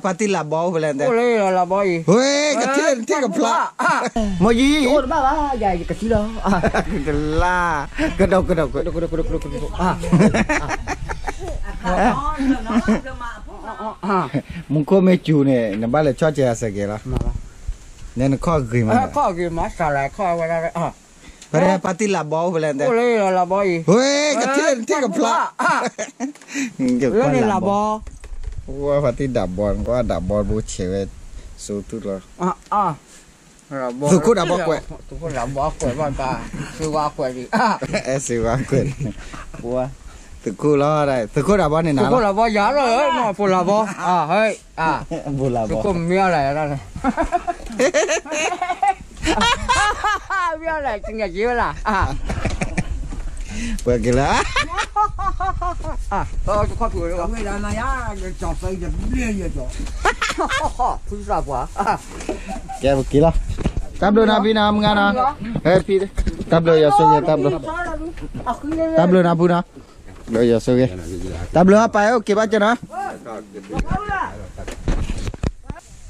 ဖါတံၢ်လးဘီအိၣ်ဖဲလဲၣ်တဲ, အိၣ်လၢလးဘီအံၤ, ဝဲ ကထံၣ်လၢနထံၣ်ကဖျါ, မ့ၢ်ယံၤ, အိၣ်တဘၣ်ဘၣ်, ယကထံၣ်လီၤ, တလါ, ကဒီးကဒီးကဒီး, မူခိၣ်မ့ၢ်စူၤန့ၣ် နဘၣ်လဲၤဆီၣ်စဲအစဲးကဲၤလီၤ, နဲနခီၣ်ဂ့ၤမး, ခီၣ်ဂ့ၤမး စးလဲၤခီၣ်ဝဲဒၣ်, ဖဲဖါတံၢ်လးဘီအိၣ်ဖဲလဲၣ်တဲ, အိၣ်လၢလးဘီအံၤ, ဝဲ ကထံၣ်လၢနထံၣ်ကဖျါ, လၢန့ၣ်လးဘီ, ဝဲဖါတံၢ်ဒးဘီ, နကွၢ်ဒးဘီဘိဆဲးဝဲ, စိတူၢ်လီၤ, သုးခိၣ်ဒးဘီကွဲး, သုးခိၣ်ဒးဘီကွဲးဘၣ်တၢ်, စ့ဝါကွဲးဒံး, အဲ စ့ဝါကွဲးဒံး, သုးခိၣ်လီၤ, သုးခိၣ်ဒးဘီန့ၣ်နၤလီၤ, သုးခိၣ်ဒးဘီယၤလီၤ, ဖိလးဘီ, ဟဲ, သုးခိၣ်မ့ၢ်အီၤလဲၣ်, မ့ၢ်အီၤလဲၣ်, ကညးက့ၤဝဲလၢ်, ပှဲၤက့ၤလၢ, ဖုသးပှၢ်, ကဲပက့ၤလီၤ, တၢ်ဘျုးနီၤဖံနီၤ မုၢ်ဂၤနီၤ, ဟဲဖံ, တၢ်ဘျုးယွၤဆိၣ်ဂ့ၤ, တၢ်ဘျုး, တၢ်ဘျုးနီၤဖုနီၤ, ဘျုးယွၤဆိၣ်ဂ့ၤ, တၢ်ဘျုးဟီပာ်အိၣ်က့ၤဘၣ်ကၢနီၤ,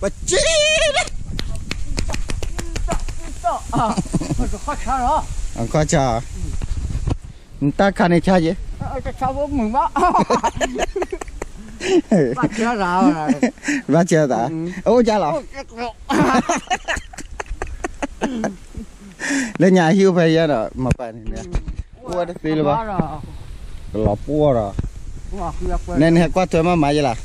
ပစံး, အခီၣ်ဆါ, နတၢ်ခါန့ၣ်ဆါယဲ, ဘၣ်ဆါသး, အိၣ်ကၢ်လီၤ, လၢညါဟံၣ်အိၣ်ဖဲယဲဒီး မၤပာ်န့ၣ်, အိၣ်ဝဲတသ့လၢၤဘၣ်, ကလီၤပှီၢ်ဒီး, နဲနဟဲကွၢ်ထွဲမၤမၤယဲလၢ်,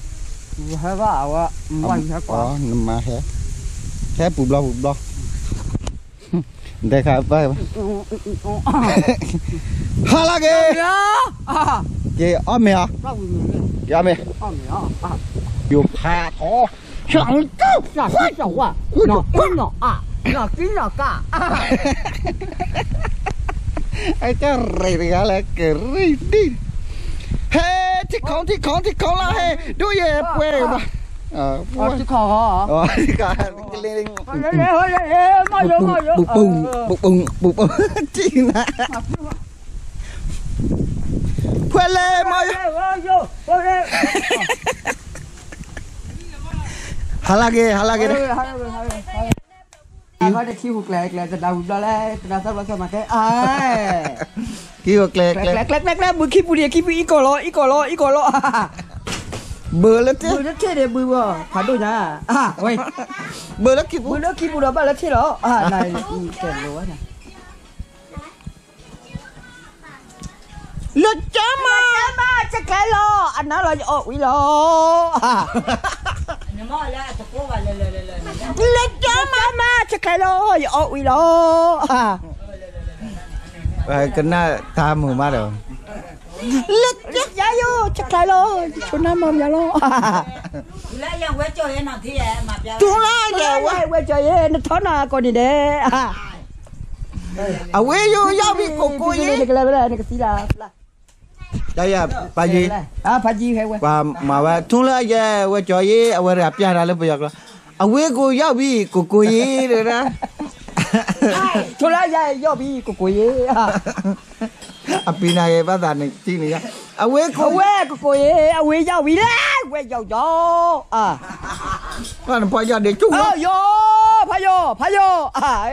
နမၤဟဲ, ဟဲပူၤဘျီပူၤဘျီ, ဒဲခါပၢ်, ဟါလၢက့ၤ, က့ၤအီၣ်မ့ၤအီၤ, က့ၤအီၣ်မ့ၤ, ယိၤဖးထီ, နီၤကံနီၤကါ, နီၤကံနီၤကါ, အကရ့တဂၤလၢကရ့ဒံ, ဟဲ, ထံခီထံခီထံခီလီၤဟဲ, ဒိၣ်ယဲပှဲၤဘၣ်, ထံခီ, ထံခီ, ပူၤပူၤ, ပူၤပူၤ, ထံနၤ, ဖဲလဲၣ်မၤ, ဟါလၢက့ၤ, ဟါလၢက့ၤ, အဂီၢ်တခံဟူကျဲကျဲ တဒါဝံၤဘျီလဲၣ် တဒါသၢဘျီသၢမၤကဲ, ခံဟူကျဲကျဲ, ကျဲကျဲကျဲ ဘုခံပူၤဒံး ခံပူၤအံၤကီၢ်လီၤ အံၤကီၢ်လီၤ အံၤကီၢ်လီၤ, ဘုလၢထံၣ်, ဘုလၢထံၣ်န့ၣ် ဘုဘၣ် ဖးဒိၣ်ညါ, ဘုလၢခံပူၤ, ဘုလၢခံပူၤဒီးဘၣ်လၢထံၣ်လီၤ, နကဲလိာ်ဝဲန့ၣ် လၢကၠီမး, လၢကၠီမး ဆဲးကျဲလီၤ, အနၢ်လီၤယအီၣ်ဝံၤလီၤ, လၢကၠီမး ဆဲးကျဲလီၤ ယအီၣ်ဝံၤလီၤ, ကနၣ်တၢ်မုာ်မးဒီး, လၢကၠီယိၤ ဆဲးကျဲလီၤ ယဆိနၢ်မၤမၤလီၤ, ထူလၢယဝဲကၠီယဲ နထီနၤကီၢ်န့ၣ်ဒဲး အဝဲယိၤယီၢ်ဘံကိးကိးယ့ၣ်, နကသံလၢ, ပာ်ယံၤ, ပှၤမၤဝဲ ထူလၢယဲ ဝဲကၠီယ့ၣ် အဝဲတဂၤပျၢ်တၢ်လၢပယီၤကျိာ်, အဝဲကိးယီၢ်ဘံကိးကိးယ့ၣ်, ထူလၢယဲယီၢ်ဘံကိးကိးယ့ၣ်, အပံၤနၤယဲဘၣ်သးန့ၣ်ထံၣ်န့ၣ်, အဝဲကိး, အဝဲကိးကိးယ့ၣ် အဝဲယီၢ်ဘံလၢ ဝဲယီၤယီၤ, ဖးယီၤ, ဖးယီၤ, ဖး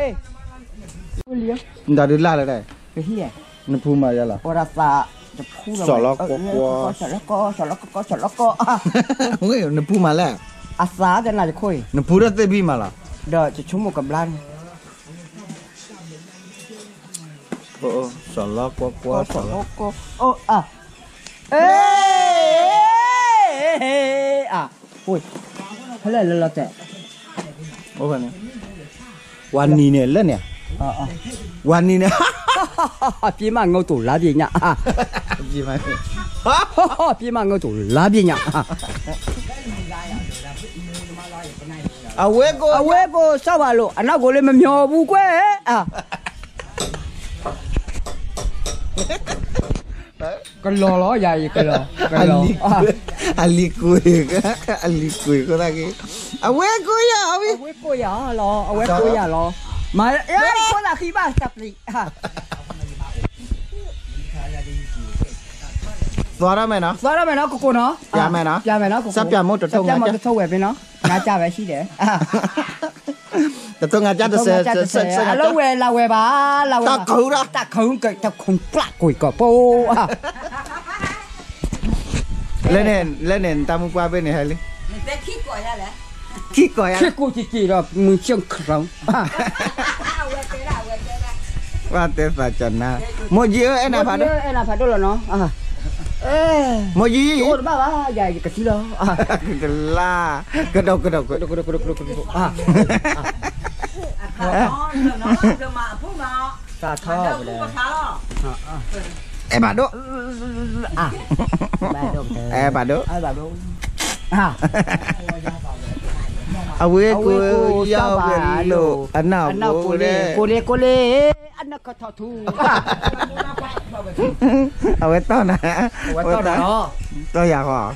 ယီၤ, နတၢ်ဒုးလၢ်လၢ်, နဖူမၤယၤလီၤ, စီၤလီၤကွီၢ်ကွီၢ်, စီၤလီၤကွီၢ်ကွီၢ်, အသးကနၣ်ယခိၣ်အံၤ, နဖူထီၣ်သ့ၣ်ဘံၣ်မးလီၤ, ဒီးယဆိကမိၣ်ကဘျါန့ၣ်, စီၤလီၤကွီၢ်ကွီၢ်, စီၤလီၤကွီၢ်ကွီၢ်, ဖဲလဲၣ်လၢလီၤတဲာ်, ဝၤနံၤန့ၣ်လၢန့ၣ်, ဝၤနံၤန့ၣ်, ပြေးမှငုတ်တုတ်လမ်းပညာ, ပြေးမှငုတ်တုတ်လမ်းပညာ, အဝဲကိး, အဝဲကိးစၢ်ဘၣ်လိာ် အနီၢ်ကိးလၢမမျီဘူးကွဲး, ကလီၤလီၤယၤအံၤကလီၤ, အလံၤကွံာ်, အလံၤကွံာ်ဃိသးက့ၤ, အဝဲကိးယၤ, အဝဲကိးယၤလီၤ, အဝဲကိးယၤလီၤ, မၤ, ခိၣ်သးဃံဘၣ်တၢ်ပျံၤ, ဟါ, သွါထီၣ်မဲာ်နီၤ, သွါထီၣ်မဲာ်နီၤ ကကိးနီၤ, ပျးမဲာ်နီၤ, ပျးမဲာ်နီၤ ကကိး, စၢ်ပျးမိၢ်တထိၣ်ငါကၢ်, တထိၣ်ဝဲၢ်ဖဲနီၤ, ငါကၢ်ဝဲဟံၣ်ဒီး, တထိၣ်ငါကၢ်တစဲး, အလီၢ်ဝဲလၢဝဲဘၣ်, လၢဝဲ, တၢ်ခူၣ်, တၢ်ခူၣ်ကတခိၣ်ပျၢ်ကွံာ်ကီၢ်ပူၤ လၢန့ၣ်, လၢန့ၣ် နတၢ်မုၢ်ပှၢ်ဘ့ၣ်န့ၣ်ဟဲလံ, ခံကိးယၤ, ခံကိးကက့ၤဒီး မုၢ်ကၠိၣ်ခရံာ်, ဘၣ်တဲသးကနါ, မိၢ်ယံၤဧၢ အဲၣ်နၤဖးဒိၣ်, အဲၣ်နၤဖးဒိၣ်လီၤနီၤ, မိၢ်ယံၤ, အိၣ်တဘၣ်ဘၣ်, ယၤယကသံလီၤ, ကလါ, ကဒိၣ်ကဒိၣ်ကဒိၣ်, စးထီၣ်, အဲၣ်ဘၣ်ဒိၣ်, အဲၣ်ဘၣ်ဒိၣ်, အဝဲကိးယီၢ်ဝဲလိာ်အနၢ်အိၣ်ကိးလ့, ကိးလ့ကိးလ့, အနၢ်ကထီၣ်ထူ, အဝဲတီၢ်နၤ, အဝဲတီၢ်နၤ, တီၢ်ယၤဃီ,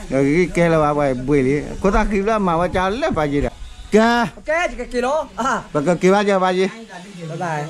ဂ့ၤကဲလၢၤဘၣ် ပှၤဘှ့ၣ်လံ, ခိၣ်သၣ်ဃံဖျၢၣ်မၤဝဲကလၢပာ်ယံၤဒီး, ကဲ, ပကက့ၤဘၣ်ယၤပာ်ယံၤ, ဘၣ်ဘၣ်